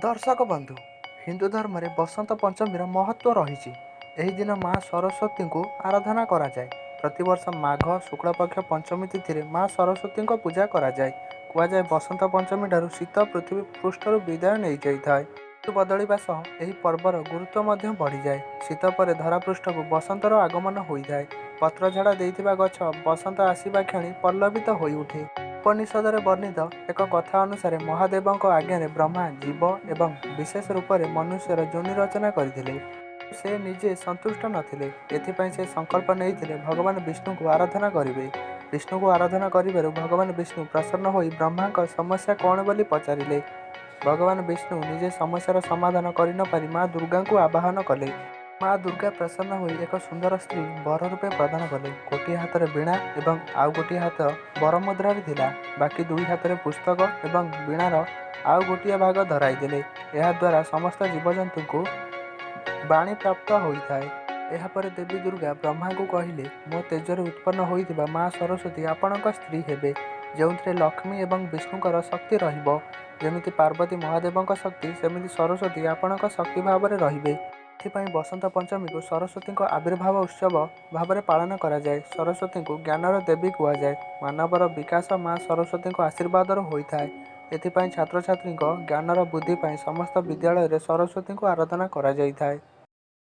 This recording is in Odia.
ଦର୍ଶକ ବନ୍ଧୁ, ହିନ୍ଦୁ ଧର୍ମରେ ବସନ୍ତ ପଞ୍ଚମୀର ମହତ୍ତ୍ୱ ରହିଛି। ଏହି ଦିନ ମା ସରସ୍ୱତୀଙ୍କୁ ଆରାଧନା କରାଯାଏ। ପ୍ରତିବର୍ଷ ମାଘ ଶୁକ୍ଳପକ୍ଷ ପଞ୍ଚମୀ ତିଥିରେ ମା ସରସ୍ୱତୀଙ୍କ ପୂଜା କରାଯାଏ। କୁହାଯାଏ ବସନ୍ତ ପଞ୍ଚମୀଠାରୁ ଶୀତ ପୃଥିବୀ ପୃଷ୍ଠରୁ ବିଦାୟ ନେଇଯାଇଥାଏ। ଋତୁ ବଦଳିବା ସହ ଏହି ପର୍ବର ଗୁରୁତ୍ୱ ମଧ୍ୟ ବଢ଼ିଯାଏ। ଶୀତ ପରେ ଧରାପୃଷ୍ଠକୁ ବସନ୍ତର ଆଗମନ ହୋଇଥାଏ। ପତ୍ରଝଡ଼ା ଦେଇଥିବା ଗଛ ବସନ୍ତ ଆସିବା କ୍ଷଣି ପଲ୍ଲବିତ ହୋଇଉଠେ। ଉପନିଷଦରେ ବର୍ଣ୍ଣିତ ଏକ କଥା ଅନୁସାରେ ମହାଦେବଙ୍କ ଆଜ୍ଞାରେ ବ୍ରହ୍ମା ଜୀବ ଏବଂ ବିଶେଷ ରୂପରେ ମନୁଷ୍ୟର ଯୋନି ରଚନା କରିଥିଲେ। ସେ ନିଜେ ସନ୍ତୁଷ୍ଟ ନଥିଲେ। ଏଥିପାଇଁ ସେ ସଂକଳ୍ପ ନେଇଥିଲେ ଭଗବାନ ବିଷ୍ଣୁଙ୍କୁ ଆରାଧନା କରିବେ। ବିଷ୍ଣୁଙ୍କୁ ଆରାଧନା କରିବାରୁ ଭଗବାନ ବିଷ୍ଣୁ ପ୍ରସନ୍ନ ହୋଇ ବ୍ରହ୍ମାଙ୍କ ସମସ୍ୟା କ'ଣ ବୋଲି ପଚାରିଲେ। ଭଗବାନ ବିଷ୍ଣୁ ନିଜେ ସମସ୍ୟାର ସମାଧାନ କରିନପାରି ମା ଦୁର୍ଗାଙ୍କୁ ଆବାହନ କଲେ। ମା ଦୁର୍ଗା ପ୍ରସନ୍ନ ହୋଇ ଏକ ସୁନ୍ଦର ସ୍ତ୍ରୀ ବର ରୂପେ ପ୍ରଦାନ କଲେ। ଗୋଟିଏ ହାତରେ ବୀଣା ଏବଂ ଆଉ ଗୋଟିଏ ହାତ ବରମୁଦ୍ରାରେ ଥିଲା। ବାକି ଦୁଇ ହାତରେ ପୁସ୍ତକ ଏବଂ ବୀଣାର ଆଉ ଗୋଟିଏ ଭାଗ ଧରାଇଦେଲେ। ଏହାଦ୍ୱାରା ସମସ୍ତ ଜୀବଜନ୍ତୁଙ୍କୁ ବାଣୀ ପ୍ରାପ୍ତ ହୋଇଥାଏ। ଏହାପରେ ଦେବୀ ଦୁର୍ଗା ବ୍ରହ୍ମାଙ୍କୁ କହିଲେ, ମୋ ତେଜରୁ ଉତ୍ପନ୍ନ ହୋଇଥିବା ମା ସରସ୍ୱତୀ ଆପଣଙ୍କ ସ୍ତ୍ରୀ ହେବେ, ଯେଉଁଥିରେ ଲକ୍ଷ୍ମୀ ଏବଂ ବିଷ୍ଣୁଙ୍କର ଶକ୍ତି ରହିବ। ଯେମିତି ପାର୍ବତୀ ମହାଦେବଙ୍କ ଶକ୍ତି, ସେମିତି ସରସ୍ୱତୀ ଆପଣଙ୍କ ଶକ୍ତି ଭାବରେ ରହିବେ। ଏଥିପାଇଁ ବସନ୍ତ ପଞ୍ଚମୀକୁ ସରସ୍ୱତୀଙ୍କ ଆବିର୍ଭାବ ଉତ୍ସବ ଭାବରେ ପାଳନ କରାଯାଏ। ସରସ୍ୱତୀଙ୍କୁ ଜ୍ଞାନର ଦେବୀ କୁହାଯାଏ। ମାନବର ବିକାଶ ମା ସରସ୍ୱତୀଙ୍କ ଆଶୀର୍ବାଦରୁ ହୋଇଥାଏ। ଏଥିପାଇଁ ଛାତ୍ରଛାତ୍ରୀଙ୍କ ଜ୍ଞାନର ବୃଦ୍ଧି ପାଇଁ ସମସ୍ତ ବିଦ୍ୟାଳୟରେ ସରସ୍ୱତୀଙ୍କୁ ଆରାଧନା କରାଯାଇଥାଏ।